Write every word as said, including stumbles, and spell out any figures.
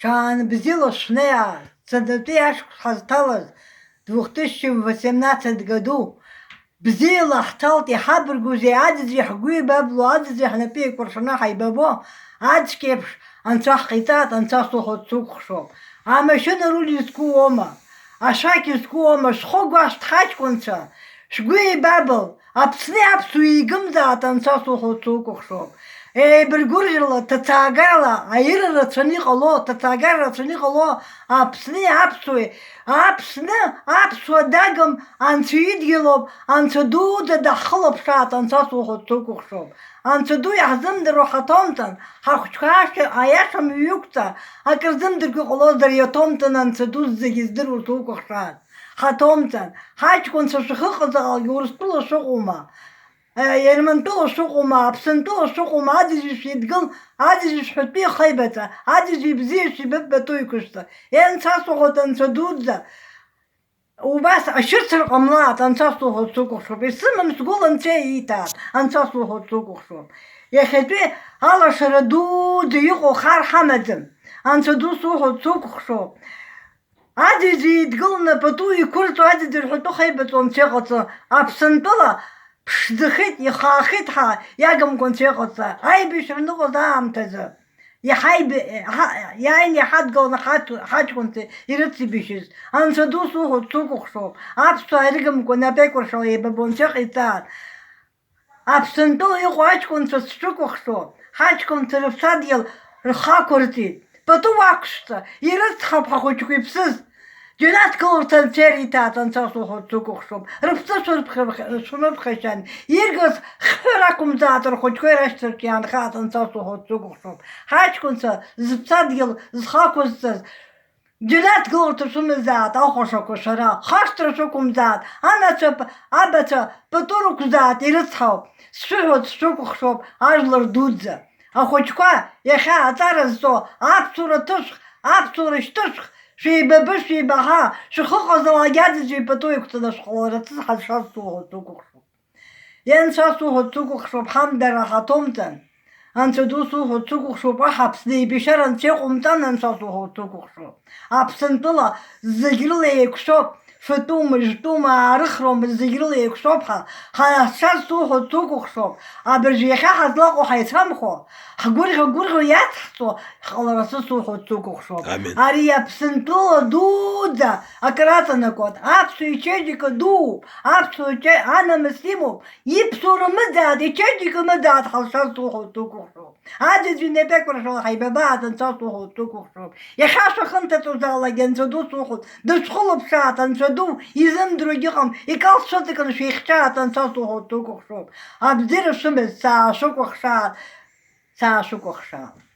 Ҽаанбзиала шәнеиааз, сынтәатәи ашықәс ҳазҭалаз, двух тысячи восемнадцать году, бзиала ҳҭалт, иҳабаргәузеи, аӡәӡәи ҳгәы еибабло, аӡәӡәи ҳнапы еикәыршаны ҳаибабо, ацәгьеиԥш анцәа ҳҟаиҵааит, анцәа сухәыц сукәыхшоуп. Амашьына руль изқәу уоума? Ашәақь изқәу уоума? Шәхы гәашәҭ, ҳаҷкәынцәа, шәгәы еибабыл, Аԥсни аԥсуеи еигымзааит, анцәа сухәыц сукәыхшоуп. Еибаргәырӷьарала, ҭацаагарала, аира рацәаны иҟало, ҭацаагара рацәаны иҟало, Аԥсни аԥсуеи, Аԥсны аԥсуа дагым, анцәа идгьылоуп, анцәа дуӡӡа даҳхылаԥшааит, анцәа сухәыц сукәыхшоуп. Анцәа ду иаҳзымдыруа ҳаҭоумҵан, ҳахәыҷқәа ашәа, аиаша мҩа иқәҵа, акыр зымдыргьы ҟалозар, иаҭоумҵан, анцәа ду зегьы здыруа сукәыхшааит. Ҳаҭоумҵан, ҳаҷкәынцәа шәахьыҟазаалак Урыстәыла шәыҟоума? Ермантәыла шәыҟоума, Аԥсынтәыла шәыҟоума, аӡәӡәи шәидгыл, аӡәӡәи шәҳәатәы ихеибаҵа, аӡәӡәи бзиа шәибап пату иқәышәҵа. Анцәа сухәыц, анцәа дуӡӡа, убас ашьыцра ҟамлааит, анцәа сухәыц сукәыхшоуп. Исымам сгәыла анцәа ииҭааит, анцәа сухәыц сукәыхшоуп. Иахьатәи алашара дуӡӡа иҟоу хар ҳамаӡам, анцәа ду сухәыц сукәыхшоуп. Аӡәӡәи идгыланы пату иқәырҵо, аӡәӡәи рҳәатәы хеибаҵо анцәа иҟаҵа, Аԥсынтәыла ԥшӡахеит, ихаахеит ҳәа иагымкәа анцәа иҟаҵа, аибашьра ныҟәоз аамҭазы, иҳаиб-, ҳа-, иааины иҳадгыланы ҳаҭ-, ҳаҷкәынцәа ирыцибашьыз, анцәа ду сухәыц сукәыхшоуп, аԥсуаа ирыгымкәа напеикәыршала еибабо анцәа иҟаиҵааит. Аԥсынтәыла иҟоу аҷкәынцәа сшыкәыхшоу, ҳаҷкәынцәа рыԥсадгьыл рхы ақәырҵеит. Пату уақәшәҵа, ирыцҳауп ҳахәыҷқәа иԥсыз. Џьанаҭ гыларҭа анцәа ириҭааит, анцәа сухәыц сукәыхшоуп. Рыԥсы шәырԥхьа-, шәмыԥхьашьан, иргаз хьҳәыр ақәымҵааит, рхәыҷқәа ирашьцарц иаанхааит, анцәа сухәыц сукәыхшоуп. Ҳаҷкәынцәа зыԥсадгьыл зхы ақәызҵаз, Џьанаҭ гыларҭа шәымазаат, ахәашақәа шәара, хашҭра шәықәымзаат, анацәа, абацәа пату рықәзаат, ирыцҳауп, сшәыҳәоит, сшәыкәыхшоуп, ажәлар дуӡӡа. Ахәыҷқәа, иахьа аҵара зҵо, аԥсуара ҭышәх, аԥсуара шьҭышәх, шәеибабы, шәеибаҳа, шәхы ҟазалак аӡәӡәи пату иқәҵаны шәҟаларц сҳазшаз суҳәоит, сукәыхшоуп. Анцәа суҳәоит, сукәыхшоуп, ҳамдара ҳаҭоумҵан. Анцәа ду суҳәоит, сукәыхшоуп, уаҳа Аԥсны еибашьара анцәа иҟоумҵан, анцәа суҳәоит, сукәыхшоуп. Аԥсынтәыла зегь рыла еиқәшәоуп, фатәума, жәтәума, аарыхроума, зегь рыла еиқәшәоуп ҳа, ҳара ҳцәа суҳәоит, сукәыхшоуп. Абыржә иахьа ҳазлаҟоу ҳаицәамхо, ҳгәырӷьа-гәырӷьо иацҳҵо, ҳҟаларцы суҳәоит, сукәыхшоуп. Амин. Ари Аԥсынтәыла дуӡӡа акыр аҵанакуеит, аԥсуа ичеиџьыка дууп, аԥсуа иче-, анамыс имоуп, иԥсуара мыӡаат, ичеиџьыка мыӡаат, ҳалшаз суҳәоит, сукәыхшоуп. Аӡәӡәи напеикәыршала ҳаибабааӡан, анцәа суҳәоит, сукәыхшоуп. Иахьа шәахынҭаҵозаалак анцәа ду суҳәоит, дышәхылаԥшааит, анцәа ду, изымдыруагь ыҟам, икалҭ шәыҵакны шәихьчааит, анцәа суҳәоит, сукәыхшоуп. Абзиара шәымаз, саашәыкәыхшааит, саашәыкәыхшааит.